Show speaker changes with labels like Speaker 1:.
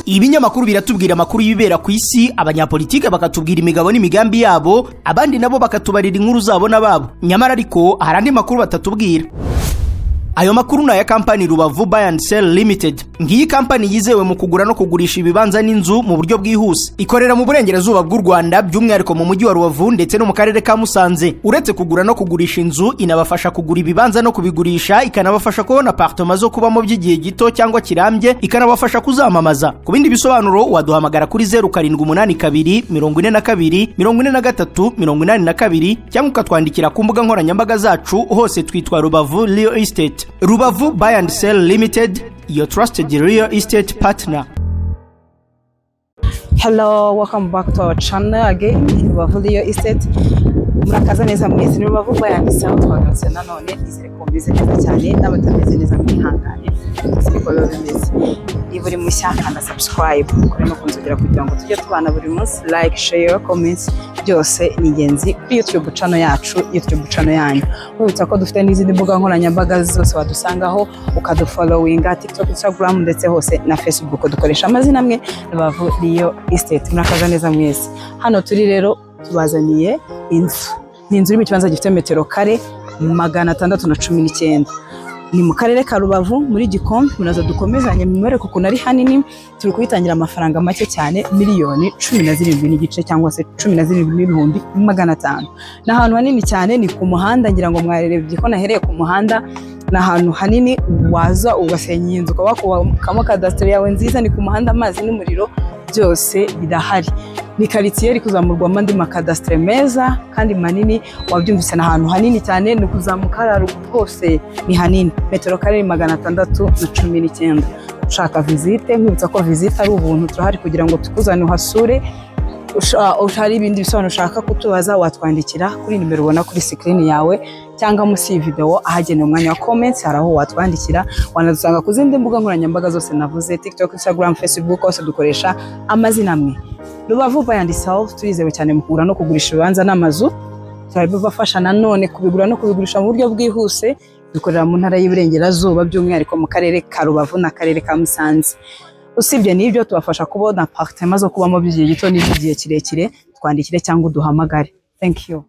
Speaker 1: Ibinyamakuru biratubwira amakuru y'ibibera ku isi, abanyapolitike bakatubwira imigabo n'imigambi yabo, abandi nabo bakatubarira inkuru zabo n'ababo. Nyamara ariko hari andi makuru batatubwira. Ayo makuru ni aya kampani Rubavu Buy and Sell Limited. Ngiyi kampani yizewe mu kugura no kugurisha ibibanza n'inzu mu buryo bwihuse. Ikorera mu burengerazuba bw'u Rwanda, by'umwihariko mu mujyi wa Rubavu ndetse no mu karere ka Musanze. Uretse kugura no kugurisha inzu, inabafasha kugura ibibanza no kubigurisha, ikanabafasha kubona apartment zo kubamo by'igihe gito cyangwa kirambye, ikanabafasha kuzamamaza. Ku bindi bisobanuro waduhamagara kuri 0782 42 43 82 cyangwa ukatwandikira ku mbuga nkoranyambaga zacu, hose twitwa Rubavu Real Estate. Rubavu Buy and Sell Limited, your trusted real estate partner.
Speaker 2: Hello, welcome back to our channel again, Rubavu Real Estate. Murakaza neza mwese, ni Rubavu Buy and Sell, twagarutse nanone, nizere ko mumeze neza cyane, n'abatameze neza mwihangane, nizere ko biba bimeze. Niba uri mushya, kanda subscribe, ukore no kunzogera kugira ngo tujye tubana buri munsi, like, share, comments, byose ni ingenzi kuri YouTube channel yacu, YouTube channel yanyu. Wibutsa ko dufite n'izindi mbuga nkoranyambaga zose wadusangaho, ukadufollowinga, TikTok, Instagram ndetse hose na Facebook, dukoresha amazina amwe, Rubavu Real Estate. Murakaza neza mwese. Hano turi rero tubazaniye inzu. Ni inzu iri mu kibanza gifite metero kare 619. Ni mu karere ka Rubavu muri Gikombe, muraza dukomezanye mwereke ukuntu ari hanini. Turi kuyitangira amafaranga make cyane, miliyoni 17.5 cyangwa se 17,500,000. Ni ahantu hanini cyane, ni ku muhanda, ngira ngo mwarebye ko nahereye ku muhanda. Ni ahantu hanini waza ugasenya iyi nzu ukaba wakubakamo kadasiteri yawe nziza. Ni ku muhanda, amazi n'umuriro byose birahari. Ni karitsiye iri kuzamurwamo andi makadasitere meza kandi manini. Wabyumvise, ni ahantu hanini cyane, ni kuzamuka haruguru hose ni hanini. Metero kare 619. Ushaka visite, nkwibutsa ko visite ari ubuntu, turahari kugira ngo tukuzane uhasure. Hari ibindi bisobanuro ushaka kutubaza, watwandikira kuri nimero ubona kuri screen yawe cyangwa munsi y'iyi video ahagenewe umwanya wa comments, hari aho watwandikira. Wanadusanga ku zindi mbuga nkoranyambaga zose navuze, TikTok, Instagram, Facebook, hose dukoresha amazina amwe, Rubavu Buy and Sell. Turizewe cyane mu kugura no kugurisha ibibanza n'amazu, turabibafasha nanone kubigura no kubigurisha mu buryo bwihuse. Dukorera mu ntara y'Iburengerazuba, by'umwihariko mu karere ka Rubavu n'akarere ka Musanze. Usibye n'ibyo, tubafasha kubona apartment zo kubamo by'igihe gito n'iby'igihe kirekire. Twandikire cyangwa uduhamagare. Thank you.